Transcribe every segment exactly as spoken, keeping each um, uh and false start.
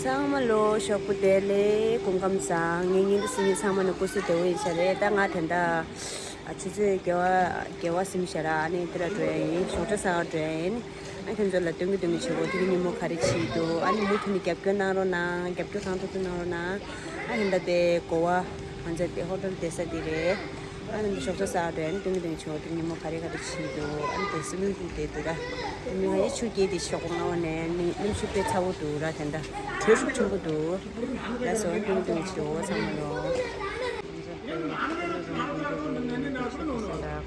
ཚང་མ་ལོ་ཞོགས་པ་བདེ་ལེགས། སྐུ་ཁམས་བཟང་། ངའི་ཉིན་དུ་སི་ཉིན་ཚང་མ་ནི་སྐུ་གཟུགས་བདེ་བོ་ཡིན་ཤག་རེད། ད་ང་དེ་འདྲ་ཨ་ཆུ་ཚོད་བརྒྱད་པ་བརྒྱད་པ་ཟིན་ཤག་ར། ཨ་ནི་དེ་ལ་འགྲོ་ཡ་ཡིན། ཞོགས་ཇ་ཟ་ག་འགྲོ་ཡ་ཡིན། ཨ་ཁྱོད་ཚོ་ལ་སྟོན་གི་སྟོན་གི་བྱེད་དགོས། དེ་གི་ཉིན་མོ་ག་རེ་བྱེད་འདུག་ཨ་ནི་མུ་མཐུད་ནས་རྒྱབ་སྐྱོར་གནང་རོགས་གནང་། རྒྱབ་སྐྱོར་གང་ཐུབ་ཐུབ་གནང་རོགས་གནང་། ཨ་ནི་ད་དེ་གོ་བ་ང་ཚོ་དེ་ཧོ་ཊེལ་བསྡད་ས་དེ་རེད། ཨ་ནི་འདི་ཞོགས་ཇ་ཟ་འགྲོ་ཡ་ནི་སྟོན་གི་སྟོན་གི་བྱེད་དགོས། དེ་ཉིན་མོ་ག་རེ་ག་རེ་བྱེད་འདུག་ཨ་ནི་དེ་སི་མིང་པུལ་དེ་འདུག་ར། དེ་མིན་ང་ཡི་ཆུ་སྐྱེས་དེ་ཞོགས་པ་སྔ་བ་ནས་ནི་གནམ་གཤིས་དཔེ་ཚ་བོ་འདུག་ར། དེ་འདྲ་དྲོད་ཤུགས་ཆེན་པོ་འདུག་ལགས་སོ། སྟོན་གི་སྟོན་གི་བྱེད་དགོས། ཚང་མ་ལོ།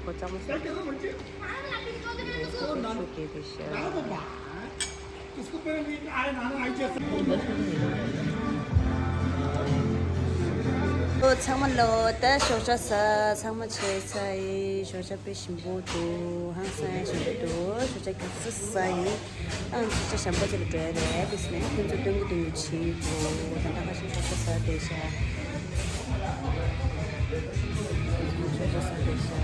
ཁོ་གཙང་མ་བཟོ་གི་འདུག་ཆུ་སྐྱེས་དེ་ཤ། ཨོ་ཚང་མ་ལོ། ད་ཞོགས་ཇ་ཟ་ཚང་མ་བྱས་ཚར་ཡིན། ཞོགས་ཇ་དཔེ་ཞིམ་པོ་འདུག་ཧང་སང་ཡ་ཞིམ་པོ་འདུག་ཞོགས་ཇ་མགྱོགས་ཙམ་ཟ་ཡིན། ཨང་ཞོགས་ཇ་ཞིམ་པོ་ཅིག་ལ་འགྲོ་ཡ་རེད། དེ་ནས་ཁྱོད་ཚོ་སྟོན་གི་སྟོན་གི་བྱེད་དགོས། ད་ལྟ་ཁ་ཤས་ཞོགས་ཇ་ཟ་བསྡད་ཤག་ཞོགས་ཇ་ཟ་བསྡད་ཤག་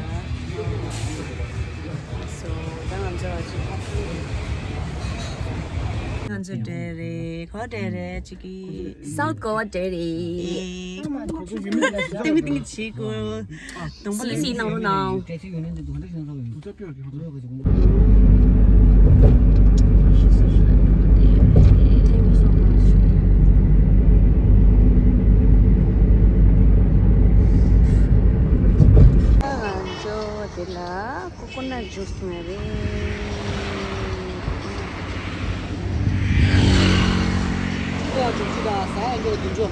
སོ། ད་ང་ཚོ་ང་ཚོ་འགྲོ་ཡ་རེད། ག་པར་འགྲོ་ཡ་རེད། ཅིག་གི་སའུཐ་གོ་ཝ་འགྲོ་ཡ་རེད། ཏིང་ཏིང་བྱེད་དགོས། སྡོང་པོ་ལ་སི་སི་གནང་རོགས་གནང་། ང་ཚོ་འདི་ལ་ཀོ་ཀོ་ནཊ་ཇུས་འཐུང་ཡ་རེད། ཀོ་ཀོ་ནཊ་ཇུས་དང་ཟ་ཡ་འགྲོ་དུས་འགྲོ།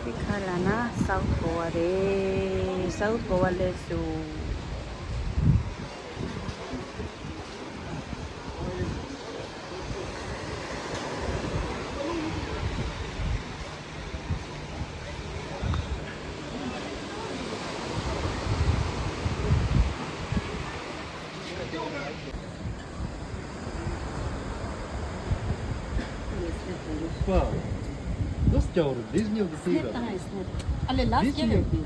འདི་ག་ལབ་ན་སའུཐ་གོ་ཝ་རེད། སའུཐ་གོ་ཝ་སླེབས་སོང་། Wow. That's cute. Disney of the sea. སི་ནེབ་བཏང་ཡིན། སི་ནེབ། ཨ་ལེ་ལ་སི་ཀེ་ཝེ་བི་ཆི།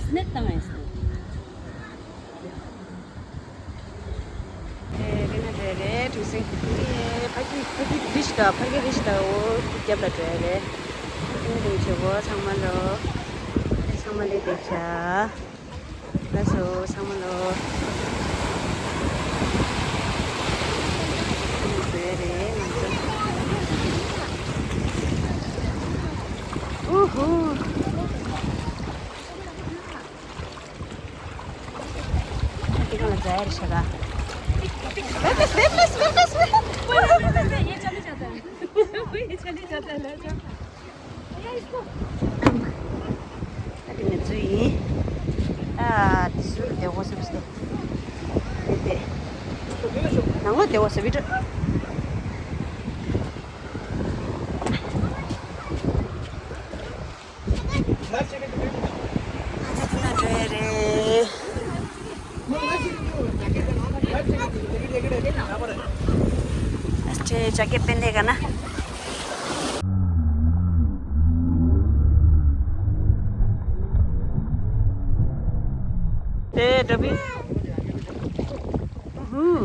སི་ནེབ་བཏང་ཡིན། སི་ནེབ། ཨེ་རེད་ན་རེད་རེད། གྲུ་གཟིངས་ཕ་གི་ཕ་གི་རི་ཤི་ད་ཕ་གི་རི་ཤི་ད་འོ་རྒྱབ་ལ་འགྲོ་ཡ་རེད། ཨེ་རེད་བྱེད་དགོས། ཚང་མ་ལོ། ཚང་མ་ལས་བསྡད་བྱ། ལགས་སོ་ཚང་མ་ལོ། ཚང་མ་འགྲོ་ཡ་རེད་ང་ཚོ། ཨུ་ཧུ། ཁྱེད་རང་ལ་མཛའ་ཡ་རེད་ཤག་ག་ད་དེ་ནས་ཚུར་ཡིན། ཨ་དེ་ཟུར་བདེ་བོ་ཟེར་བ་ཟེར། དེ་དེ། ནང་ལོགས་བདེ་བོ་ཟེར་བི་ཏྲ། ང་ཚོ་ཐུག་ན་འགྲོ་ཡ་རེད། ཨ་ཅེ་ཇ་ཀེ་པེན་ལེ་ག་ན། དེ་འགྲོ་བི། ཧུམ།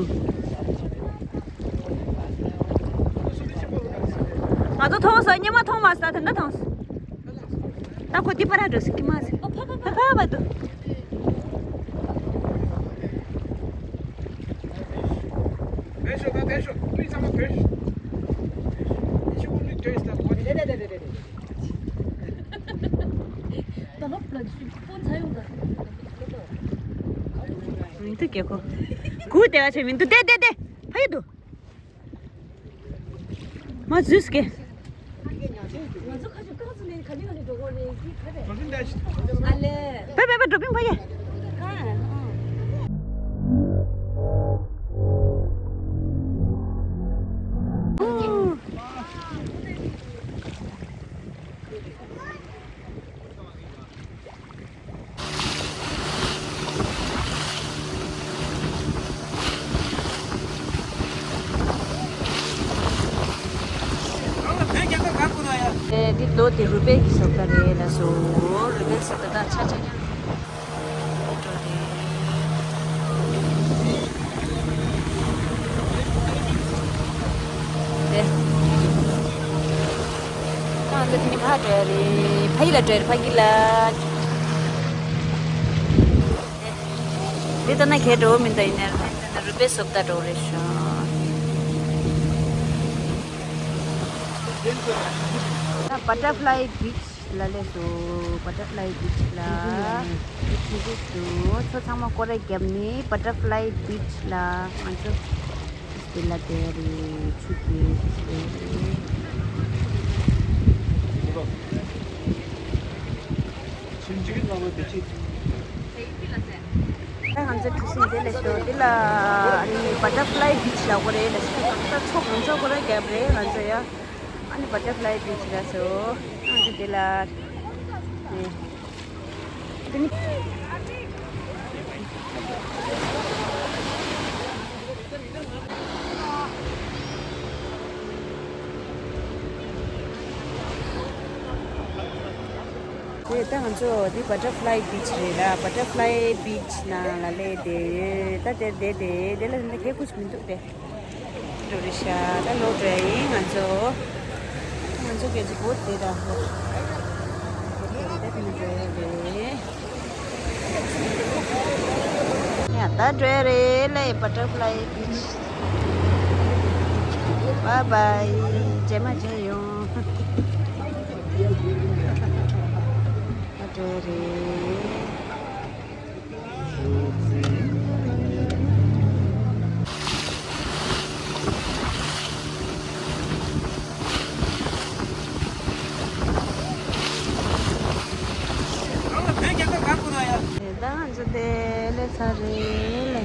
ང་ཚོ་མཐོང་སོང་། སྔོན་མ་མཐོང་མ་སོང་། ད་ལྟ་མཐོང་སོང་། ད་ཁོ་འདི་པར་འགྲོ་སྲིད་ཀྱི་མ་ཟད། ཨ་ཕ་ཕ་ཕ་ཕ་ཕ་འདུག་མི་འདུག་རྒྱལ་ཁོ། གུ་དེ་བ་ཆེ་མི་འདུག་དེ་དེ་དེ། ཕ་ཡི་འདུག་མ་འཛུལ་སྐད། པེ་པེ་པེ་འགྲོ་ཕིན་ཕ་ཡེ། འདི་རྡོ་དེ་རུས་སྦལ་གྱི་བཟོ་ལྟ་རེད་ལ་སོ། རུས་སྦལ་བཟོ་ལྟ་དང་ཆ་ཆ་ཉམས། འགྲོ་རེད། དེ། ང་ཚོ་དེ་ནི་ཕར་འགྲོ་ཡ་རེད། ཕ་གི་ལ་འགྲོ་ཡ་རེད། ཕ་གི་ལ། དེ་ལྟ་ན་གས་འགྲོ་མིན་ད་ཡིན་ན་རུས་སྦལ་བཟོ་ལྟ་འགྲོ་རེད་ཤག་ད་Butterfly Beach ལ་སླེབས་སོང་། Butterfly Beach ལ། ཆུ་ཚོད་དྲུག་ཚོ་ཚང་མ་སྐོར་ར་བརྒྱབ་ནས་Butterfly Beach ལ་ང་ཚོ་དེ་ལ་བསྡད་རེད། ཆུ་དེ་བསྡད་རེད། ད་ང་ཚོ་གྲུ་གཟིངས་དེ་ལ་ཤོག་འདི་ལ་ཨ་ནི་Butterfly Beach ལབ་དགོས་རེད་ལ་ཤོག་ད་ཚོ་གང་ཚོ་སྐོར་ར་བརྒྱབ་རེད་ང་ཚོ་ཡ། ཨ་ནི་Butterfly Beach ལ་སོ། ང་ཚོ་དེ་ལ་ནི། དེ་ནི། དེ་ད་ང་ཚོ་འདི་Butterfly Beach རེད་ལ། Butterfly Beach ནང་ལ་སླེབས་བསྡད་ཡོད། ད་དེར་བསྡད་དེ་དེ་ལ་འདི་ཁེ་ཁུ་ཞིག་མི་འདུག་སྟེ། འགྲོ་རེད་ཤག་ད་ལོག་འགྲོ་ཡ་ཡིན་ང་ཚོ། ང་ཚོ་སྐད་ཆ་བོད་དེ་ད་ཧོ། ད་དེ་ནི་འགྲོ་ཡ་རེད། ཡ་ད་འགྲོ་ཡ་རེད་ལེ། Butterfly Beach། Bye bye. རྗེས་མ་མཇལ་ཡོང་། ད་འགྲོ་ཡ་རེད། ད་ང་ཚོ་དེ་ལས་ཚར་རེད་ལེ།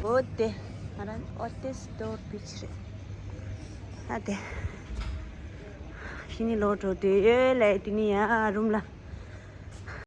འོ་དེ། ང་རང་ཨོ་ཏེ་སི་ཏོར་བིཆ་རེད། ཨ་དེ། ཕྱི་ནས་ལོག་འགྲོ་དུས་ལས་དེ་ནས་ཡར་རུམ་ལ།